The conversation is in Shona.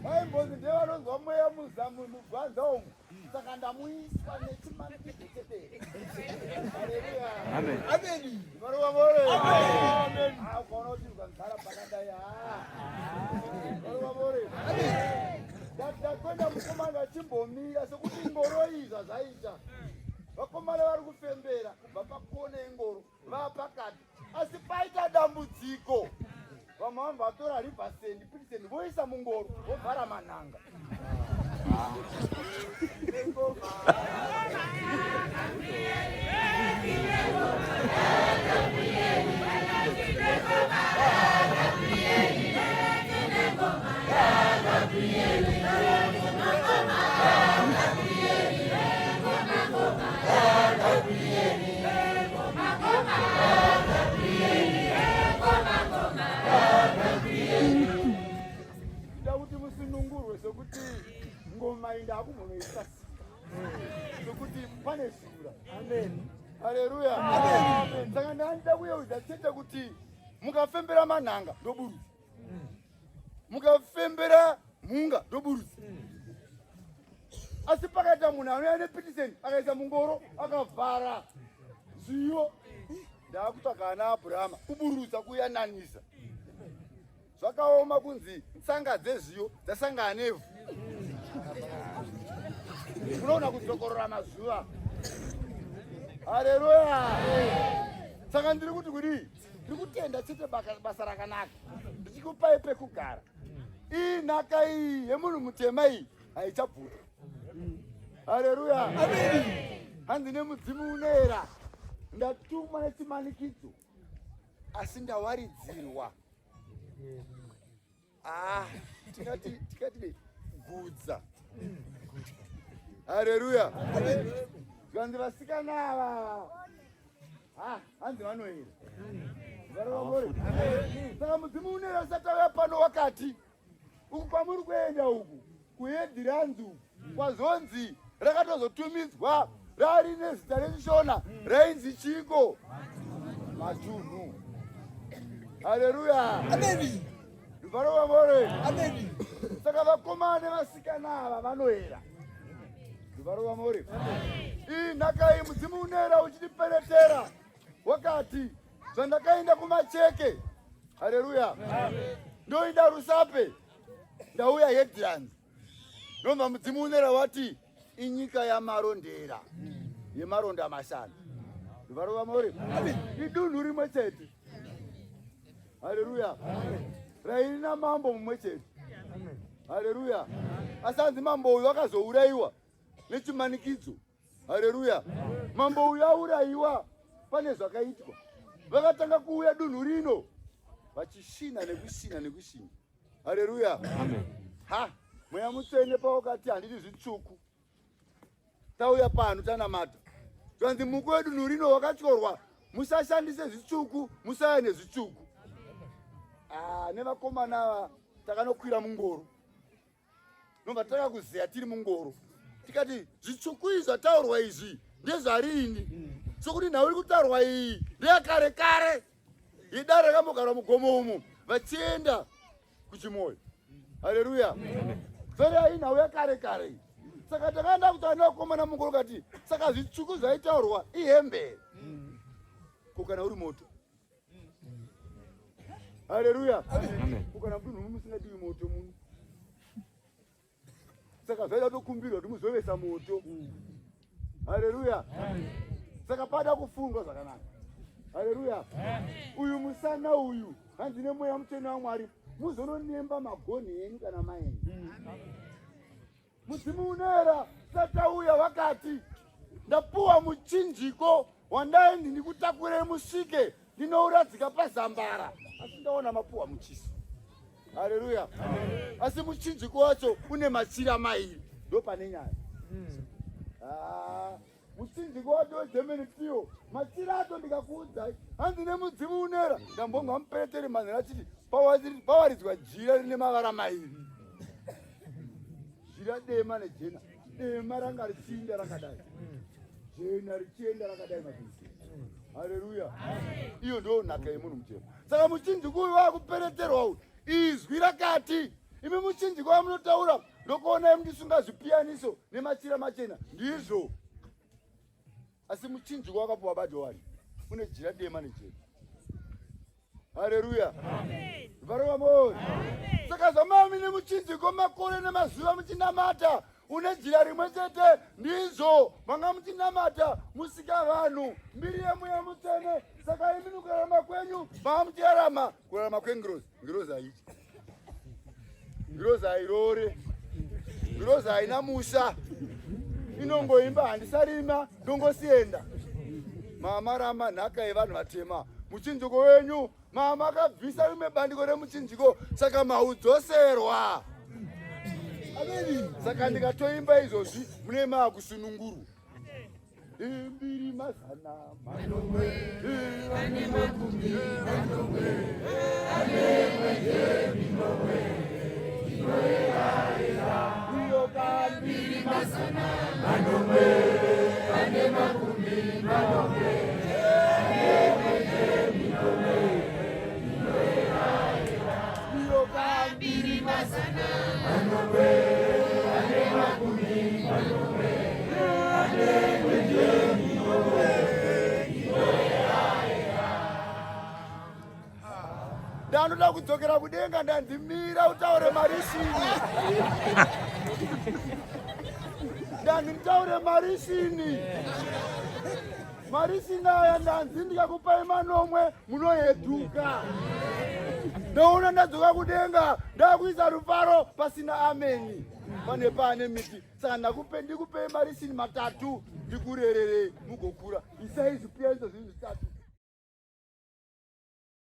Vaimbonzi ndevanonzwa mweya muzamu mugwanza umu. Saka ndamuiswa nechimanikidzo chedere. Haleluya. Amen. Amen. Varova vore. Amen. Ah, ukaona kuti ukagara pakadai ah. Varova vore. Amen. Ndakwenda mukomana achimbomira sekuti ngoro iyi zvazvaita. Vakomana vari kufembera kubva pakona yengoro vapakati asi paita dambudziko vamwe vanhu vatora riversendi pitiseni voisa mungoro vovhara manhanga. Nda kuti musunungurwe sokuti ngoma iyi ndakumbonoisasika sokuti pane shura. Amen. Haleluya. Amen. Saka ndandida kuyeudza chete kuti mukafembera manhanga ndoburutsa. Mukafembera mhunga ndoburutsa. Asi pakaita munhu anouya nepitiseni akaisa mungoro akavhara zviyo ndakutsvaga ana Abrahama kuburutsa kuyananisa. Zvakaoma kunzi tsanga dzezviyo dzasangana nevhu. Unoona kudzokorora mazuva. Haleluya. Saka ndiri kuti kudii? Ndiri kutenda chete basa rakanaka. Ndichikupai pekugara. Iyi nhaka iyi yemunhu mutema iyi haichabvuta. Haleluya. Amen. Hanzi nemudzimu unoera. Ndatumwa nechimanikidzo asi ndawaridzirwa. Ah, tikati tikati gudza. Haleluya. Zvanzi vasikana ava. Ah, hanzi vanoera. Saka mudzimu unoera usati auya pano wakati uku kwamuri kuenda uku kuhedhiranzi uku kwazonzi rakatozotumidzwa rari nezita rechishona rainzi chiko matunhu. Haleluya. Amen. Rufaro vamore. Amen. Saka vakomana nevasikana ava vanoera. Rufaro vamore. Iyi nhaka iyi mudzimu unoera uchitiperetera. Wakati zvandakaenda kumacheke. Haleluya. Ndoenda Rusape. Ndauya Headlands. Ndomva mudzimu unoera wati inyika yamarondera. Yemaronda mashanu. Rufaro vamore. Idunhu rimwe chete. Haleluya. Rairina mambo mumwe chete. Haleluya. Asi hanzi mambo uyu akazourayiwa nechimanikidzo. Haleluya. Mambo uyu aurayiwa pane zvakaitwa. Vakatanga kuuya dunhu rino vachishina nekushina nekushina. Haleluya. Amen. Ha, mweya mutsvene pawakati handidi zvitsvuku. Tauya pano tanamata. Zvanzi muko wedunhu rino wakatyorwa, musashandise zvitsvuku, musaya nezvitsvuku. Ah, nevakomana ava takanokwira mungoro. Nobva tanga kuzeya tiri mungoro. Tikati zvitsvuku izvi zvataurwa izvi ndezvarini? Sokuti nhau iri kutaurwa iyi ndeyakare kare. Idare rakambogarwa mugomo umu vachienda kuchimoyo. Haleluya. Zvari inhau yakare kare iyi. Saka takaenda kutaura nevakomana mungoro kati saka zvitsvuku zvaitaurwa ihembe. Ko kana uri moto? Haleluya. Ko kana mudunhu musingadiwi moto muno? Saka zvaida tokumbirwa kuti muzovesa moto. Haleluya. Saka pada kufundwa zvakanaka. Haleluya. Uyu musana uyu hanzi nemweya mutsvene waMwari muzononemba magonhi enyu kana maenda. Mudzimu unoera satauya wakati ndapuwa muchinjiko wandaindi ndikutakurei musvike ndinouradzika pazambara asi ndaona mapuwa muchiso. Haleluya. Asi muchinjiko wacho une machira mairi ndo pane nyaya. Ah, muchinjiko wacho weGermany tiyo machira acho ndikakuudzai hanzi nemudzimu unera ndambonga mupereteri manhero achiti pawaridzwa jira rine mavara mairi jira dema nejena dema ranga richiinda rakadai jena richienda rakadai mabvisi. Haleluya. Iyo ndo nhaka yemunhu mutema. Saka muchinjiko uyu wakupereterwa uyu izwi rakati Imi muchinjiko wamunotaura ndokuonai muchisunga zvipiyaniso nemachira machena. Ndizvo. Asi muchinjiko wakapuwa baJohani une jira dema nejena. Haleluya. Varova moyo. Saka zvamami nemuchinjiko makore nemazuva muchinamata une jira rimwe chete ndizvo manga muchinamata musika vanhu mbiri yemweya mutsvene. Saka imi mukurarama kwenyu manga muchirarama kurarama kwengirozi. Ngirozi haityi. Ngirozi hairoore. Ngirozi haina musha. Inongoimba handisarima ndongosienda. Mama rama nhaka yevanhu vatema. Muchinjiko wenyu mama akabvisa rimwe bandiko remuchinjiko saka maudzoserwa. Saka ndikatoimba izvozvi mune maakusunungurwa. Imbiri mazana manomwe ane makumi manomwe ane mwenje minomwe inoyerayera iyo kambiri mazana manomwe ane makumi manomwe ane mwenje minomwe inoyerayera iyo kambiri mazana manomwe ane makumi manomwe Ndanoda kudzokera kudenga ndanzi mira utaure marisini. Ndanzi nditaure marisini. Marisini aya ndanzi ndikakupai manomwe munoheduka. Ndoona ndadzoka kudenga ndakuisa rufaro pasina ameni. Pane pane miti Saka ndakupe ndikupei marisini matatu ndikurererei mugokura. Isai zvipiyaniso zvinhu zvitatu.